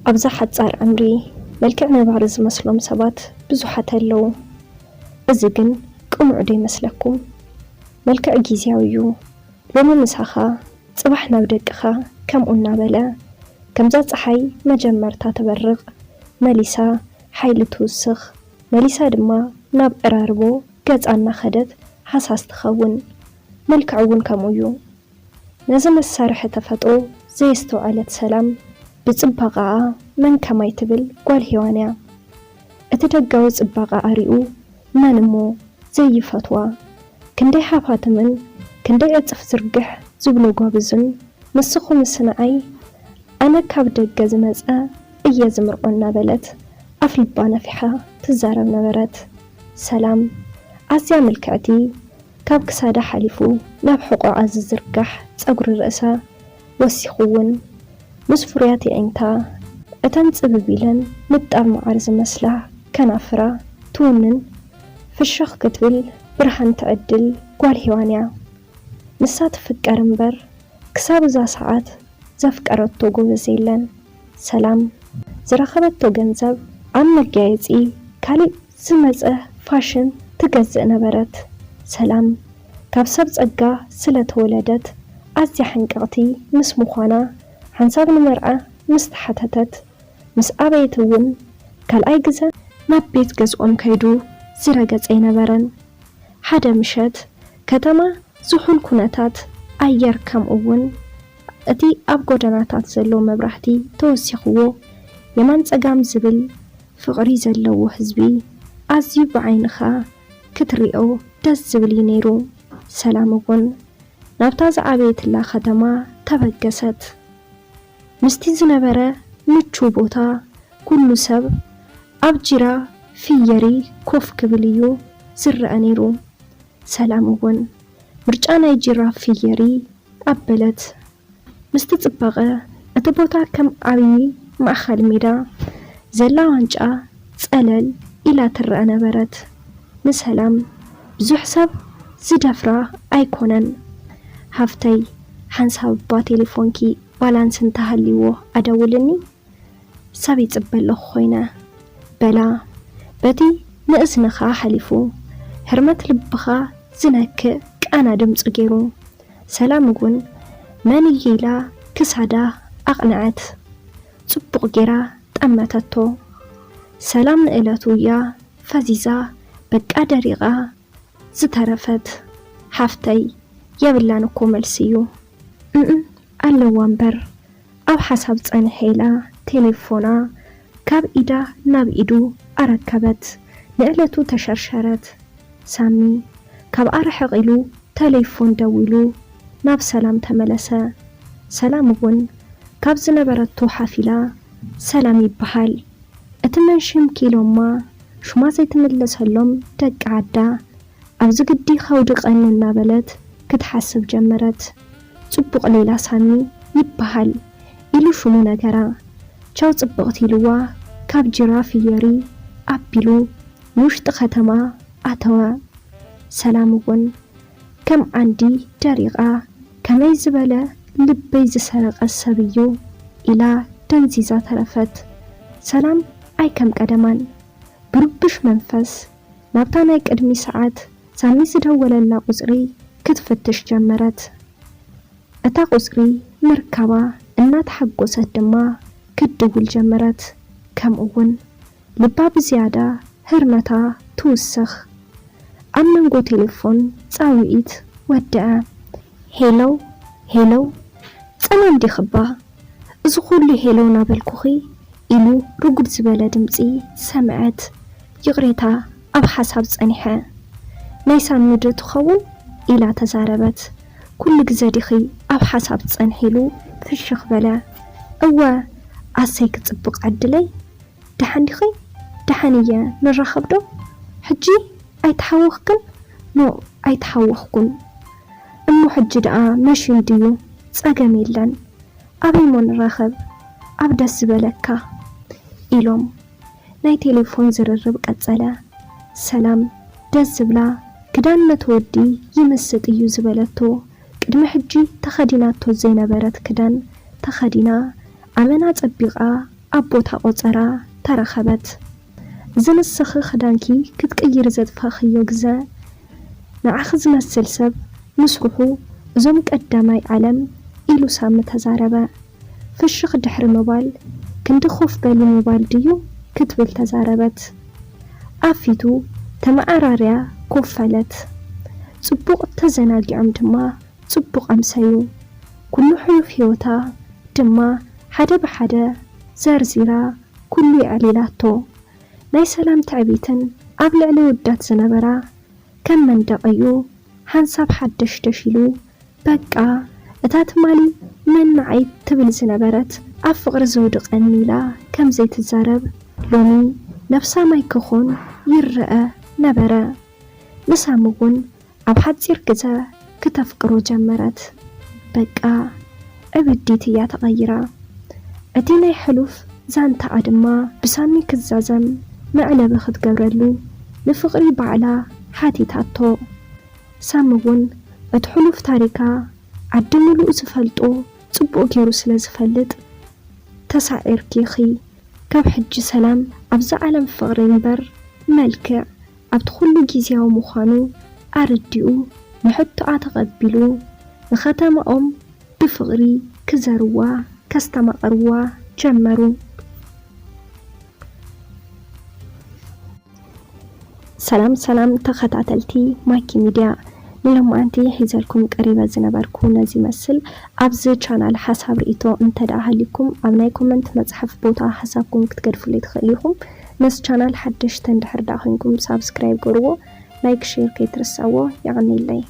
ኣብዛ ሓጻር ዕምሪ፣ መልክዕ ነባሪ ዝመስሎም ሰባት ብዙሓት ኣለዉ። እዚ ግን ቅኑዕ ዶ ይመስለኩም? መልክዕ ግዝያዊ እዩ። ሎሚ ምሳኻ፣ ጽባሕ ናብ ደቅኻ፣ ከምኡ እናበለ፣ ከምዛ ጸሓይ መጀመርታ ትበርቕ፣ መሊሳ ሓይሊ ትውስኽ፣ መሊሳ ድማ ናብ ዕራርቦ ገጻ እናኸደት ሃሳስ ትኸውን። መልክዕ እውን ከምኡ እዩ። ነዚ መሳርሒ ተፈጥሮ ዘየስተውዓለት ሰላም፣ ብጽባቐኣ መን ከማይ ትብል ጓል ሄዋን እያ። እቲ ደጋዊ ጽባቐኣ ሪኡ መን እሞ ዘይፈትዋ? ክንደይ ሃፋትምን ክንደይ ዕጽፍ ዝርግሕ ዝብሎ ጓብዝን፣ ንስኹምስ ንዓይ፣ ኣነ ካብ ደገ ዝመጸ እየ ዝምርዖ እናበለት ኣፍ ልባ ነፊሓ ትዛረብ ነበረት። ሰላም ኣዝያ ምልክዕቲ፣ ካብ ክሳዳ ሓሊፉ ናብ ሕቖኣ ዝዝርጋሕ ጸጉሪ ርእሳ ወሲኹ እውን፣ ምስ ፍሩያት የዒንታ፣ እተን ጽብብ ኢለን ንጣብ መዓር ዝመስላ ከናፍራ ትውንን፣ ፍሽኽ ክትብል ብርሃን ትዕድል ጓል ሄዋን እያ። ንሳ ትፍቀር እምበር፣ ክሳብ እዛ ሰዓት ዘፍቀረቶ ጎበዝ የለን። ሰላም ዝረኸበቶ ገንዘብ ኣብ መጋየጺ፣ ካሊእ ዝመጸ ፋሽን ትገዝእ ነበረት። ሰላም ካብ ሰብ ጸጋ ስለ ተወለደት፣ ኣዝያ ሕንቅቕቲ ምስ ምዃና፣ ሓንሳብ ንመርዓ ምስ ተሓተተት፣ ምስ ኣበየት እውን ካልኣይ ግዘ ናብ ቤት ገዝኦም ከይዱ ዝረገጸ ኣይነበረን። ሓደ ምሸት፣ ከተማ ዝሑል ኩነታት ኣየር፣ ከምኡ እውን እቲ ኣብ ጎደናታት ዘሎ መብራህቲ ተወሲኽዎ፣ የማን ጸጋም ዝብል ፍቕሪ ዘለዎ ህዝቢ ኣዝዩ ብዓይንኻ ክትሪኦ ደስ ዝብል እዩ ነይሩ። ሰላም እውን ናብታ ዝዓበየትላ ከተማ ተበገሰት። ምስቲ ዝነበረ ምቹው ቦታ፣ ኩሉ ሰብ ኣብ ጂራ ፍየሪ ኮፍ ክብል እዩ ዝረኣ ነይሩ። ሰላም እውን ምርጫ ናይ ጂራ ፍየሪ ኣበለት። ምስቲ ጽባቐ እቲ ቦታ፣ ከም ዓብዪ ማእከል ሜዳ ዘላ ዋንጫ፣ ጸለል ኢላ ትረኣ ነበረት። ንሰላም ብዙሕ ሰብ ዝደፍራ ኣይኮነን። "ሃፍተይ፣ ሓንሳብ እባ ቴሌፎንኪ ባላንስ እንተሃልይዎ ኣደውልኒ፣ ሰብ ይጽበ ኣለኹ ኮይነ" በላ፣ በቲ ንእዝንኻ ሓሊፉ ህርመት ልብኻ ዝነክእ ቃና ድምጹ ገይሩ። ሰላም እውን መን እየ ኢላ ክሳዳ ኣቕንዐት። ጽቡቕ ገይራ ጠመተቶ። ሰላም ንእለቱ እያ ፈዚዛ፣ በቃ ደሪቓ ዝተረፈት። "ሓፍተይ፣ የብላን እኮ መልሲ እዩ። እም፣ ኣለዋ እምበር" ኣብ ሓሳብ ጸንሐ ኢላ ቴሌፎና ካብ ኢዳ ናብ ኢዱ ኣረከበት። ንእለቱ ተሸርሸረት። ሳሚ ካብኣ ርሕቕ ኢሉ ተሌፎን ደዊሉ ናብ ሰላም ተመለሰ። ሰላም እውን ካብ ዝነበረቶ ሓፍ ኢላ፣ "ሰላም ይበሃል፣ እቲ መን ሽምኪ ኢሎማ ሽማ ዘይትምልሰሎም ደቂ ዓዳ፣ ኣብዚ ግዲ ከውድቐኒ" እናበለት ክትሓስብ ጀመረት። "ጽቡቕ ሌላ ሳሚ ይበሃል" ኢሉ ሽሙ ነገራ። "ቻው ጽብቕቲ" ኢልዋ ካብ ጅራ ፍየሪ ኣቢሉ ንውሽጢ ከተማ ኣተወ። ሰላም እውን ከም ዓንዲ ደሪቓ፣ "ከመይ ዝበለ ልበይ ዝሰረቐ ሰብ እዩ?" ኢላ ደንዚዛ ተረፈት። ሰላም ኣይ ከም ቀደማን ብርቡሽ መንፈስ ናብታ ናይ ቅድሚ ሰዓት ሳሚ ዝደወለላ ቁጽሪ ክትፍትሽ ጀመረት። እታ ቁጽሪ ምርካባ እናተሓጎሰት ድማ ክትድውል ጀመረት። ከምኡ እውን ልባ ብዝያዳ ህርመታ ትውስኽ። ኣብ መንጎ ቴሌፎን ጻውዒት ወድአ። "ሄሎ፣ ሄሎ፣ ጸላም ዲኽባ? እዚ ኹሉ ሄሎ እናበልኩኺ?" ኢሉ ርጉድ ዝበለ ድምጺ ሰምዐት። "ይቕሬታ፣ ኣብ ሓሳብ ጸኒሐ። ናይ ሳሚ ዶ ትኸውን?" ኢላ ተዛረበት። "ኩሉ ግዘ ዲኺ ኣብ ሓሳብ ትጸንሒ?" ኢሉ ፍሽኽ በለ። "እወ፣ ኣሰይ ክጽብቕ ዕድለይ። ደሓን ዲኺ?" "ደሓን እየ፣ ንራኸብ ዶ?" "ሕጂ ኣይተሓወኽክን?" "ኖእ፣ ኣይተሓወኽኩን። እሞ ሕጂ ደኣ መሽዩ እንድዩ፣ ጸገም የለን። ኣበይ እሞ ንራኸብ? ኣብ ደስ ዝበለካ?" ኢሎም ናይ ቴሌፎን ዝርርብ ቀጸለ። ሰላም ደስ ዝብላ ክዳን ነቲ ወዲ ይምስጥ እዩ ዝበለቶ፣ ቅድሚ ሕጂ ተኸዲናቶ ዘይነበረት ክዳን ተኸዲና፣ ኣመና ጸቢቓ ኣብ ቦታ ቆጸራ ተረኸበት። እዚ ንስኺ ክዳንኪ ክትቅይሪ ዘጥፋኽዮ ግዘ ንዓኺ ዝመስል ሰብ ምስርሑ እዞም ቀዳማይ ዓለም ኢሉ ሳሚ ተዛረበ። ፍሽኽ ድሕሪ ምባል ክንዲ ኮፍ በሊ ምባል ድዩ ክትብል ተዛረበት። ኣብ ፊቱ ተመዓራርያ ኮፍ በለት። ጽቡቕ ተዘናጊዖም ድማ ጽቡቕ ኣምሰዩ። ኩሉ ሕሉፍ ህይወታ ድማ ሓደ ብሓደ ዘርዚራ ኩሉ የዕሊላቶ። ናይ ሰላም ትዕቢትን ኣብ ልዕሊ ውዳት ዝነበራ ከም መንደቕ እዩ ሓንሳብ ሓደሽደሽ ኢሉ፣ በቃ እታ ትማሊ መን ንዓይ ትብል ዝነበረት ኣብ ፍቕሪ ዘውድቐኒ ኢላ ከም ዘይትዛረብ ሎሚ ነብሳ ማይ ክኾን ይረአ ነበረ። ንሳሚ እውን ኣብ ሓጺር ግዘ ክተፍቅሮ ጀመረት። በቃ ዕብዲት እያ ተቐይራ። እቲ ናይ ሕሉፍ ዛንታኣ ድማ ብሳሚ ክዛዘም መዕለቢ ክትገብረሉ ንፍቕሪ ባዕላ ሓቲታቶ። ሳሚ እውን እቲ ሕሉፍ ታሪካ ዓዲ ሙሉእ ዝፈልጦ ጽቡቕ ገይሩ ስለ ዝፈልጥ፣ ተሳዒርኪ ኢኺ። ካብ ሕጂ ሰላም ኣብዛ ዓለም ፍቕሪ እምበር መልክዕ ኣብቲ ኩሉ ግዝያዊ ምዃኑ ኣረዲኡ፣ ንሕቶኣ ተቐቢሉ፣ ንኸተማኦም ብፍቕሪ ክዘርዋ ከስተማቕርዋ ጀመሩ። ሰላም ሰላም ተኸታተልቲ ማኪ ሚድያ፣ ንሎማዓንቲ ሒዘልኩም ቀሪበ ዝነበርኩ ነዚ ይመስል። ኣብዚ ቻናል ሓሳብ ርእይቶ እንተ ደኣ ሃልዩኩም ኣብ ናይ ኮመንት መጽሓፍ ቦታ ሓሳብኩም ክትገድፉለይ ትኽእሉ ኢኹም። ነዚ ቻናል ሓደሽቲ እንድሕር ደኣ ኮይንኩም ሳብስክራይብ ገርዎ፣ ላይክ ሼር ከይትርስዕዎ። የቐንየለይ።